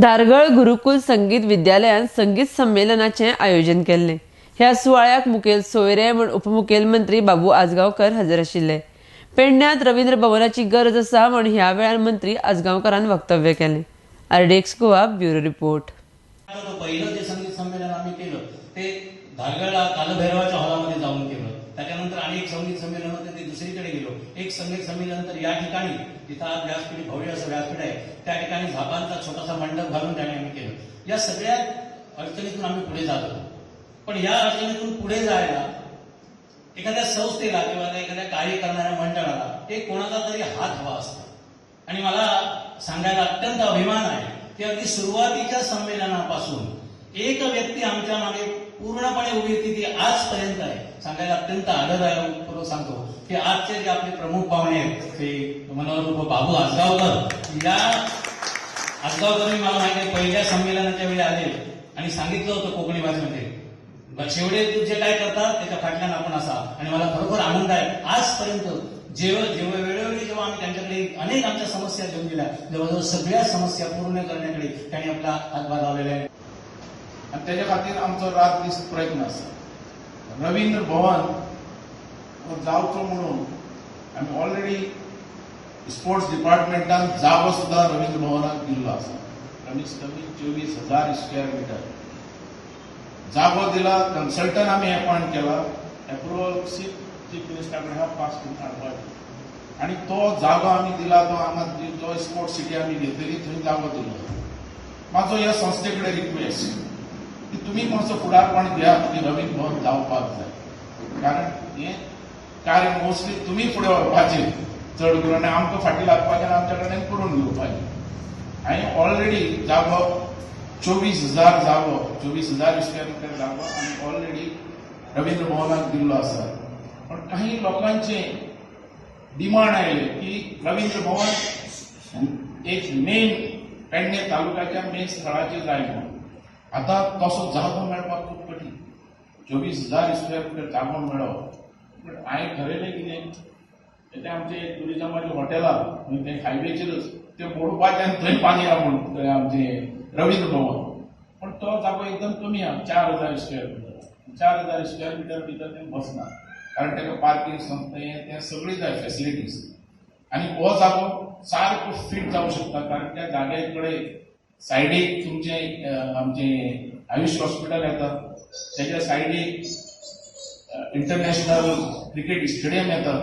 धारगळ गुरुकुल संगीत विद्यालयान संगीत संमेलनाचें आयोजन केल्लें. ह्या सुवाळ्याक मुखेल सोयरे म्हूण उपमुखेलमंत्री बाबू आजगांवकर हजर आशिल्ले. पेडण्यांत रवींद्र भवनाची गरज आसा म्हूण ह्या वेळार मंत्री आजगांवकरान वक्तव्य केलें. RDX Goa bureau report. पहिलं जे संगीत संमेलन आम्ही केलं ते धारगळला कालभैरवाच्या हॉलामध्ये जाऊन केलं. त्याच्यानंतर अनेक संगीत संमेलन होते ते दुसरीकडे गेलो. एक संगीत संमेलन तर या ठिकाणी जिथं आज व्यासपीठ भव्य असं व्यासपीठ आहे त्या ठिकाणी झापांचा छोटासा मंडप घालून त्याने आम्ही केलं. या सगळ्या अडचणीतून आम्ही पुढे जात होतो. पण या अडचणीतून पुढे जायला एखाद्या संस्थेला किंवा एखाद्या कार्य करणाऱ्या मंडळाला एक कोणाचा तरी हात हवा असतो. आणि मला सांगायला अत्यंत अभिमान आहे की अगदी सुरुवातीच्या संमेलनापासून एक व्यक्ती आमच्या मागे पूर्णपणे उभी होती, ती आजपर्यंत आहे. सांगायला अत्यंत आदरपूर्वक सांगतो की आजचे जे आपले प्रमुख पाहुणे आहेत ते मनोहर बाबू आजगावकर, या आजगावकरांनी मला माहिती आहे पहिल्या संमेलनाच्या वेळी आले आणि सांगितलं होतं कोकणी भाषेमध्ये, शेवडे तू जे काय करतात त्याच्या फाटल्यान आपण असा. आणि मला खरोखर आनंद आहे आजपर्यंत जेव्हा जेव्हा वेळोवेळी जेव्हा आम्ही त्यांच्याकडे अनेक आमच्या समस्या घेऊन गेल्या, जवळजवळ सगळ्या समस्या पूर्ण करण्याकडे त्यांनी आपला हातभार लावलेला आहे. आनी तेज्या खातीर आमचो रात दीस प्रयत्न आसा. रवींद्र भवन हो जावचो म्हणून आमी ऑलरेडी स्पोर्ट्स डिपार्टमेंटान जागो सुद्दां रवींद्र भवनाक दिल्लो आसा. कमीत कमी 24,000 स्क्वेअर मिटर जागो दिला. कन्सल्टंट आमी अपॉयंट केला. एप्रुवल चीफ मिनिस्टरा कडेन पास करून हाडपाचें आनी तो जागो आमी दिला. तो हांगा जो स्पोर्ट्स सिटी आमी घेतली थंय जागो दिलो. म्हाजो ह्या संस्थे कडेन रिक्वेस्ट की तुमी मातसो फुडारपण घेयात की रवींद्र भवन जावपाक जाय, कारण हें कार्य मोस्टली तुमी फुडें व्हरपाचें चड करून आनी आमकां फाटीं लागपाचें आनी आमच्या कडेन करून घेवपाचें. हांवें ऑलरेडी जागो 24,000 जागो, 24,000 स्क्वेअर मिटर जागो आमी ऑलरेडी रवींद्र भवनाक दिल्लो आसा. पण काही लोकांचे डिमांड आयले की रवींद्र भवन एक मेन पेडणे तालुक्याच्या मेन स्थळाचेर जाय म्हणून. आतां तसो जागो मेळपाक खूब कठीण. 24,000 स्क्वेअर मिटर जागो मेळप. बट हांवें ठरयलें कितें, तें आमचें टुरिजमाचें हॉटेल आहा तें हायवेचेरच, तें मोडपाचें आनी थंय बांदया म्हूण थंय आमचें रवींद्र भवन. पण तो जागो एकदम कमी आहा, 4000 स्क्वेअर मिटर. 4000 स्क्वेअर मिटर भितर तें बसना, कारण ताका पार्किंग संस्था हें तें सगळी जाय फेसिलिटीज. आनी हो जागो सारको फीट जावंक शकता, कारण त्या जाग्या कडेन सायडीक तुमचें आमचें आयुष हॉस्पिटल येता, तेच्या सायडीक इंटरनॅशनल क्रिकेट स्टेडियम येता.